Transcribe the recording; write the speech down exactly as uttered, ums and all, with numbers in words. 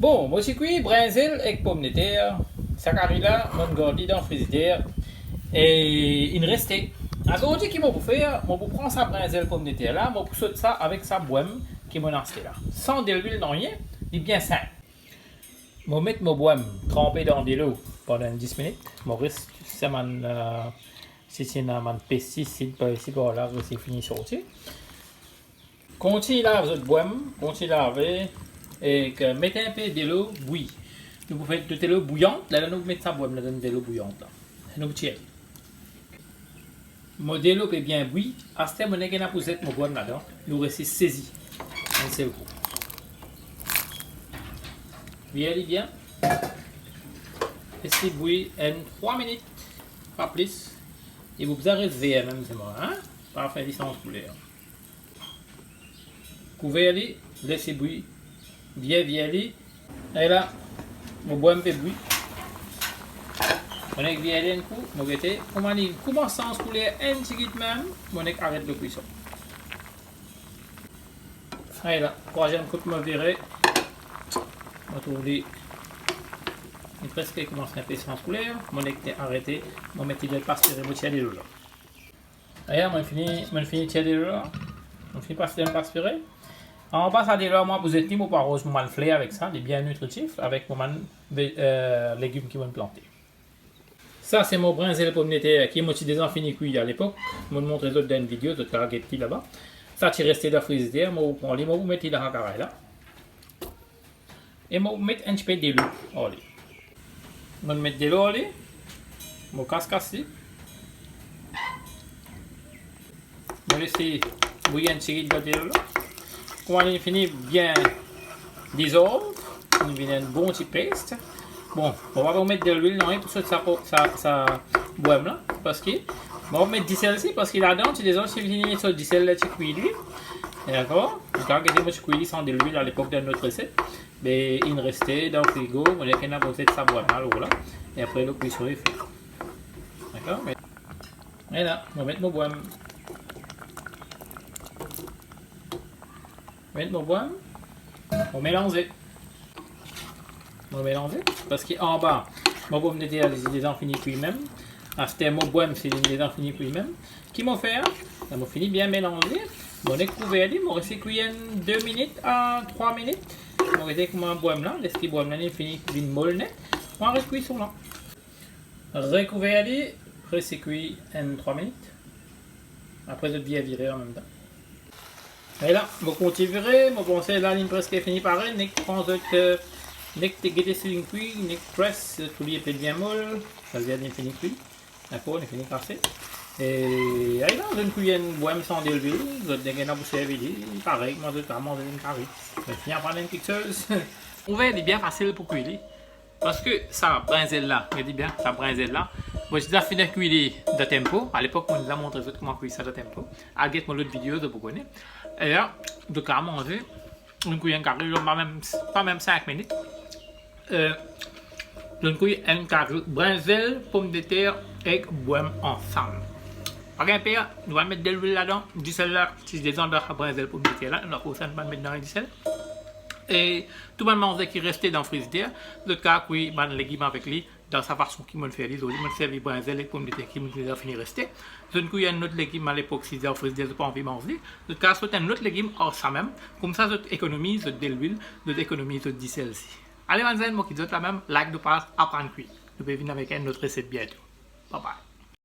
Bon, mo ti kwi brinzel ek pomdeter. Sa kari la, mo'nn gard li dan frizider e inn reste. Azordi ki mo pou fer, mo pou pran sa brinzel pomdeter la, mo pou sot sa avek sa bwem ki mo'nn aste la. San delwil nanye, li bien sinp. Mo met mo bwem tranpe dan delo pandan enn dis minit. Mo res sa bann, eh, si ti ena bann pestisid par isi par la, resi fini sorti. Kontign lav zot bwem, kontign lave, ek met inpe delo bwi. Nou pou fer delo bouyan, ladan nou pou met sa bwem ladan delo bouyan la. Nou pou tir. Mo delo pe bien bwi, aster mo nek ena pou zet mo bwem ladan, nou resi sezi enn sel kou. Vir li bien. Les li bwi enn trwa minit, pa plis. Li pou bizin res ver mem selman, hein? Pa fer li sanz kouler. Kouver li, les li bwi, bien vir li. E la, mo bwem pe bwi. Mo nek vir li enn kou, mo gete kouma li koumans sanz kouler enn tigit mem, mo nek aret lekwison. E la, trwaziem kou mo vire, mo trouv li, li preske koumans inpe sanz kouler, mo nek arete, mo met li dan paspire, mo tir delo la. Ayo, mo fini, mo fini tir delo la. Mo fini pas li dan paspire. Anba sa delo la, mo pou zet li, mo pou aroz mo bann fler avek sa, li bien nitritif, avek mo bann ve-, eh, legim ki mo'nn plante. Sa se mo brinzel pomdeter ki mo ti deza fini kwi alepok. Mo'nn montre zot dan enn video, zot kapav get li laba. Sa ti reste dan frizider, mo pran li, mo pou met li dan sa karay la. E mo met enn tipe delo ar li. Mo met delo ar li. Mo kas kas li. Mo les li bwi enn tigit dan delo la. Kouma li fini bien dizorb, li vinn enn bon ti pest. Bon, mo pa pou met delwil nanye pou sot sa po-, sa, sa bwem la, parski mo pa pou met disel si, parski ladan ti deza ti fini sot disel la, ti kwi li. Dakor? Kan gete mo ti kwi li san delwil alepok dan lot reset. Be inn reste dan frigo, mo nek ena pou zet sa bwem la lor la. E apre lekwison li fini. Dakor? Me, me la, mo met mo bwem. Met mo bwem. Mo melanze. Mo melanze, parski anba, mo pomdeter li ti deza fini kwi mem. Aster mo bwem si li deza fini kwi mem. Ki mo fer? Mo fini bien melanze. Mo nek kouver li, mo les li kwi enn de minit a trwa minit. Mo gete kouma bwem la, les li bwem la, li fini vinn mol net. Mo aret kwison la. Rekouver li, les li kwi enn trwa minit. Apre zot vire vire anmemtan. E la, mo kontign vire, mo panse la li preske fini pare, nek pran zot, eh, nek gete si li kwi, nek pres, zot trouv li pe bien mol, savedir li fini kwi. Dakor, li fini kase. E, ala, zot kwi enn bwem san delwil, zot nek ena pou servi li, parey kouma zot kapav manz enn kari. Zot fini aprann enn kiksoz. Trouve li bien fasil pou kwi li. Parski sa brinzel la, gete bien, sa brinzel la, mo ti deza fini kwi li dan tempo. Alepok, mo deza montre zot kouma kwi sa dan tempo. Al get mo lot video, zot pou kone. E la, zot kapav manze, zot kwi enn kari, pa mem, pa mem sink minit. Eh, zot kwi enn kari brinzel, pomdeter ek bwem ansam. Pa gagn per, nou pa met delwil ladan, disel la ti deza dan sa brinzel, pomdeter la, nou akoz sa nou pa met nanye disel. E tou bann manze ki reste dan frizider, zot kapav kwi bann legim avek li dan sa fason ki mo'nn fer li zordi. Mo'nn servi brinzel ek pomdeter ki mo'nn deza fini reste. Zot kwi enn lot legim alepok, si dan frizider zot pa anvi manz li, zot kapav sot enn lot legim ar sa mem. Koumsa zot ekonomiz zot delwil, zot ekonomiz zot disel si. Ale bann zenn, mo kit zot lamem, like nou paz, aprann kwi. Nou pe vinn avek enn lot reset biento. Bye bye.